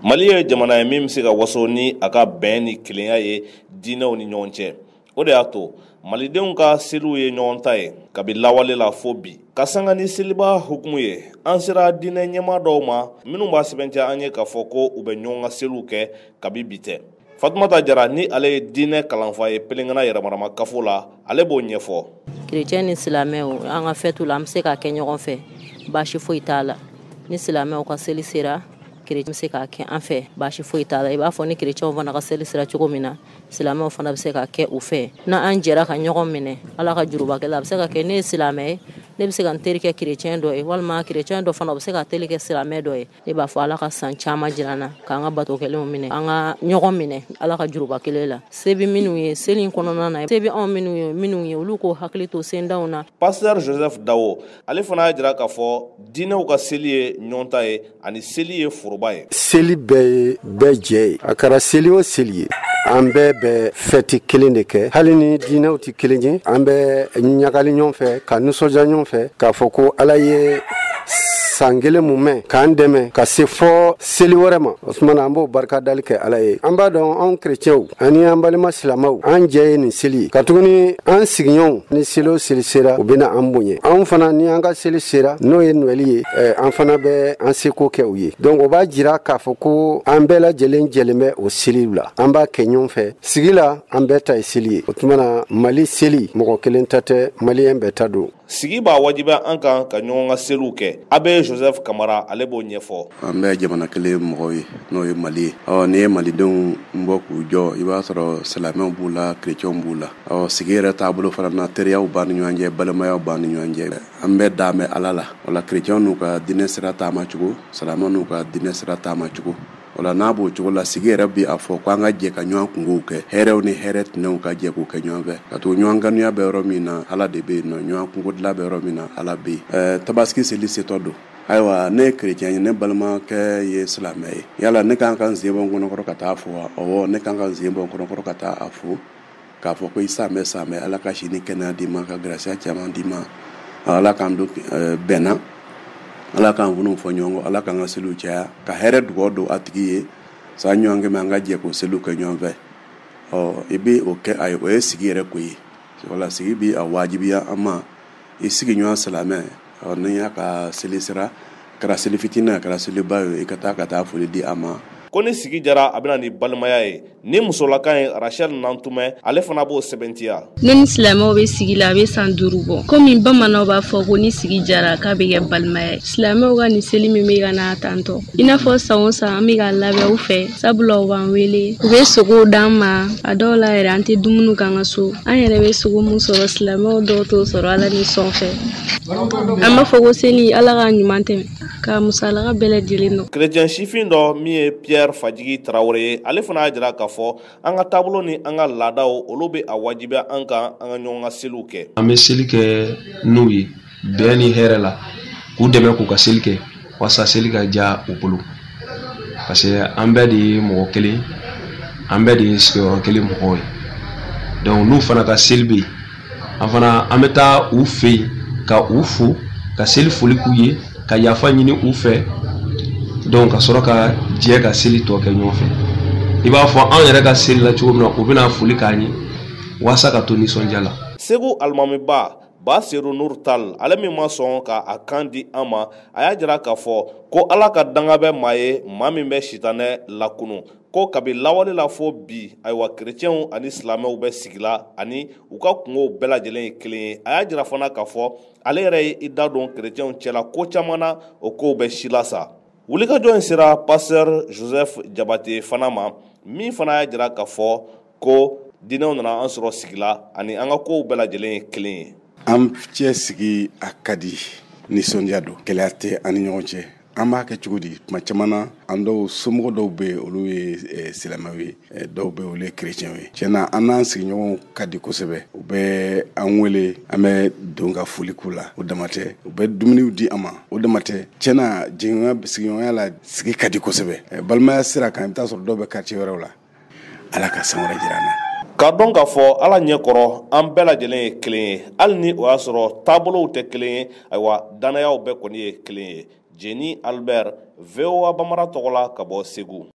Mali ye jamana ye min bɛ se ka waso ni a ka bɛn ni kelenya ye diinɛw ni ɲɔgɔn cɛ. O de y'a to malidenw ka seliw ye ɲɔgɔn ta ye kabi lawale la fo bi. Ka sanga ni seliba hukumu ye, an sera diinɛ ɲɛmaa dɔw ma minnu b'a sɛbɛntiya an ye k'a fɔ ko u bɛ ɲɔgɔn ka seliw kɛ kabi bi tɛ. Fatumata Jara ni ale ye diinɛ kalanfa ye Pelengana Yɛrɛmarama kafo la, ale b'o ɲɛfɔ. Kerecɛn ni silamɛw, an ka fɛtiw la, an bɛ se k'a kɛ ɲɔgɔn fɛ, baasi foyi t'a la. Ni silamɛw ka seli sera, kerecɛn bɛ se k'a kɛ an fɛ, baasi foyi t'a la. I b'a fɔ ni kerecɛnw fana ka seli sera cogo min na, silamɛw fana bɛ se k'a kɛ u fɛ. N'an jɛra ka ɲɔgɔn minɛ Ala ka jurubakɛ la, a bɛ se ka kɛ ne ye silamɛ ye, ne bɛ se ka n teri kɛ kerecɛn dɔ ye, walima kerecɛn dɔ fana o bɛ se ka teri kɛ silamɛ dɔ ye. Ne b'a fɔ Ala ka san caman jira an na, k'an ka bato kɛlenw minɛ, an ka ɲɔgɔn minɛ Ala ka juruba kelen la. Se bɛ minnu ye seli in kɔnɔna na, se bɛ anw minnu ye, olu k'o hakili to sendaw na. Pasteur Joseph Dawo, ale fana y'a jira k'a fɔ diinɛw ka seli ye ɲɔgɔn ta ye ani seli ye foroba ye. Seli bɛɛ ye bɛɛ jɛ ye, a kɛra seli o seli ye, an bɛɛ bɛ fɛti kelen de kɛ. Hali ni diinɛw tɛ kelen ye, an bɛ ɲagali ɲɔgɔn fɛ, ka nisɔndiya ɲɔgɔn fɛ, k'a fɔ ko Ala ye san kelen mun mɛn k'an dɛmɛ ka se fɔ seli wɛrɛ ma. O tuma na an b'o barika dali kɛ Ala ye. An b'a dɔn anw kerecɛnw ani an balima silamɛw, an jɛ ye nin seli ye, katuguni an sigiɲɔgɔnw ni seli o seli sera, u bɛna an bonya. Anw fana ni an ka seli sera, n'o ye Noɛli ye, an fana bɛ an seko kɛ u ye. Donc o b'a jira k'a fɔ ko an bɛɛ lajɛlen jɛlen bɛ o seliw la, an b'a kɛ ɲɔgɔn fɛ sigi la, an bɛɛ ta ye seli ye. O tuma na Mali seli mɔgɔ kelen ta tɛ, maliyɛn bɛɛ ta don. Sigi b'a wajibiya an kan ka ɲɔgɔn ka seliw kɛ. Abbé Joseph Kamara, ale b'o ɲɛfɔ. An bɛ jamana kelen mɔgɔw ye, n'o ye Mali ye. Ɔ, n'i ye malidenw bɔ k'u jɔ, i b'a sɔrɔ silamɛw b'u la, kerecɛnw b'u la. Ɔ, sigi yɛrɛ taabolo fana na, teriyaw b'an ni ɲɔgɔn cɛ, balimayaw b'an ni ɲɔgɔn cɛ. An bɛɛ dan bɛ Ala la. O la kerecɛnw n'u ka diinɛ sira taama cogo, silamɛw n'u ka diinɛ sira taama cogo. O la n'a b'o cogo la, sigi yɛrɛ bi a fɔ ko an ka jɛ ka ɲɔgɔn kungow kɛ, hɛrɛw ni hɛrɛ tɛnɛw ka jɛ k'u kɛ ɲɔgɔn fɛ. Ka to ɲɔgɔn kanuya bɛ yɔrɔ min na, Ala de bɛ yen nɔ. Ɲɔgɔn kungo dilan bɛ yɔrɔ min na, Ala bɛ yen. Tabaski seli setɔ don. Ayiwa, ne ye kerecɛn ye, ne balimakɛ ye silamɛ ye. Yala ne kan ka n sen bɔ n kɔnɔkɔrɔ ka taa fo wa? Ɔwɔ, ne kan ka n sen bɔ n kɔnɔkɔrɔ ka taa a fo, k'a fɔ ko i sanbɛ sanbɛ, Ala ka si ni kɛnɛya d'i ma, ka garisigɛ caman d'i ma. Ala k'an don bɛnna, Ala k'an funw fɔ ɲɔgɔn kɔ, Ala k'an ka seliw caya, ka hɛrɛ dugawu don a tigi ye san ɲɔgɔn kɛmɛ, an ka jɛ k'o seliw kɛ ɲɔgɔn fɛ. Ɔ, i bɛ o kɛ a ye, o ye sigi yɛrɛ ko ye. Wala sigi bi a wajibiya an ma, i sigiɲɔgɔn silamɛ, ɔ, n'i y'a ka seli sira, kɛra seli fitinin a kɛra seliba ye, i ka taa foli di a ma. Ko ni sigi jara, a bɛna ni balimaya ye. Ni musolakan ye Rachel Nantumɛ, ale fana b'o sɛbɛntiya. Ne ni silamɛw bɛ sigi la, a bɛ san 5 bɔ. Komi bamananw b'a fɔ ko ni sigi jara k'a bɛ kɛ balimaya ye. Silamɛw ka nin seli min bɛ ka na tantɔ, i n'a fɔ san o san an bɛ ka labɛn u fɛ, sabula u b'an wele, u bɛ sogow d'an ma. A dɔw la yɛrɛ an tɛ dumuni k'an ka so, an yɛrɛ bɛ sogo mun sɔrɔ, silamɛw dɔw t'o sɔrɔ Ala ni sɔn fɛ. An b'a fɔ ko seli Ala ka ɲuman tɛmɛ, ka musalaka bɛɛ lajɛlen nɔ. Kerecɛn sifin dɔ min ye Pierre Fajigi Tarawele ye, ale fana y'a jira k'a fɔ an ka taabolo ni an ka laadaw, olu bɛ a wajibiya an kan an ka ɲɔgɔn ka seliw kɛ. An bɛ seli kɛ n'u ye bɛn ni hɛrɛ la, k'u dɛmɛ k'u ka seli kɛ walasa seli ka diya u bolo. Parce que an bɛɛ de ye mɔgɔ kelen, an bɛɛ de ye sigiyɔrɔ kelen mɔgɔw ye. Donc n'u fana ka seli bɛ yen, an fana an bɛ taa u fɛ yen ka u fo, ka seli foli k'u ye, ka yafa ɲini u fɛ, donc ka sɔrɔ ka jɛ ka seli tɔ kɛ ɲɔgɔn fɛ. I b'a fɔ anw yɛrɛ ka seli la cogo min na, u bɛna foli k'an ye walasa ka to nisɔndiya la. Segu alimamiba Baseru Nur Tal, ale min ma sɔn ka a kan di an ma, a y'a jira k'a fɔ ko Ala ka danga bɛ maa ye, maa min bɛ sitanɛ lakunu. Ko kabi lawale la fo bi, ayiwa, kerecɛnw ani silamɛw bɛ sigi la ani u ka kungow bɛɛ lajɛlen ye kelen ye. A y'a jira fana k'a fɔ ale yɛrɛ ye i da don kerecɛnw cɛla ko caman na, o kow bɛ si la sa. Wulikajɔ in sera Pasteur Joseph Jabate fana ma, min fana y'a jira k'a fɔ ko diinɛw nana an sɔrɔ sigi la ani an ka kow bɛɛ lajɛlen ye kelen ye. An cɛ sigi a ka di, nisɔndiya don, gɛlɛya tɛ an ni ɲɔgɔn cɛ. An b'a kɛ cogo di? Tuma caman na, an dɔw somɔgɔ dɔw bɛ yen, olu ye silamɛw ye, dɔw bɛ yen, olu ye kerecɛnw ye. Tiɲɛ na, an n'an sigiɲɔgɔnw ka di kosɛbɛ. U bɛ an wele, an bɛ don ka foli k'u la, o dama tɛ. U bɛ dumuniw di an ma, o dama tɛ. Tiɲɛ na, sigiɲɔgɔnya la, sigi ka di kosɛbɛ. Balimaya sira kan, i bɛ taa sɔrɔ dɔw bɛ quartier wɛrɛw la. Ala ka san wɛrɛ jira an na. K'a dɔn k'a fɔ Ala ɲɛ kɔrɔ, an bɛɛ lajɛlen ye kelen ye, hali ni o y'a sɔrɔ taabolow tɛ kelen ye, ayiwa, dannayaw bɛɛ kɔni ye kelen ye. Jeni Albert, VOA Bambara tɔgɔ la ka bɔ Segu.